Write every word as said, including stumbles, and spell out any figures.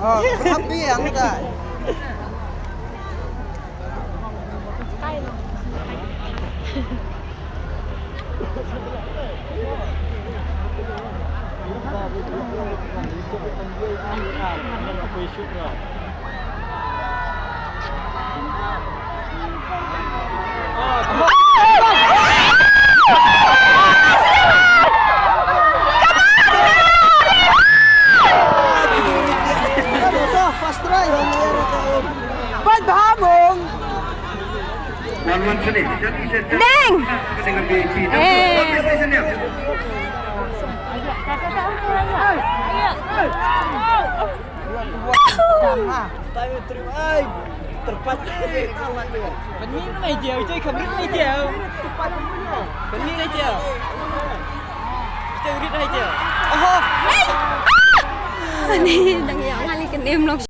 Oh, happy ang ta. First try. Bad bhamung. Deng. Eh. Ani dang ïa nga li kane em long.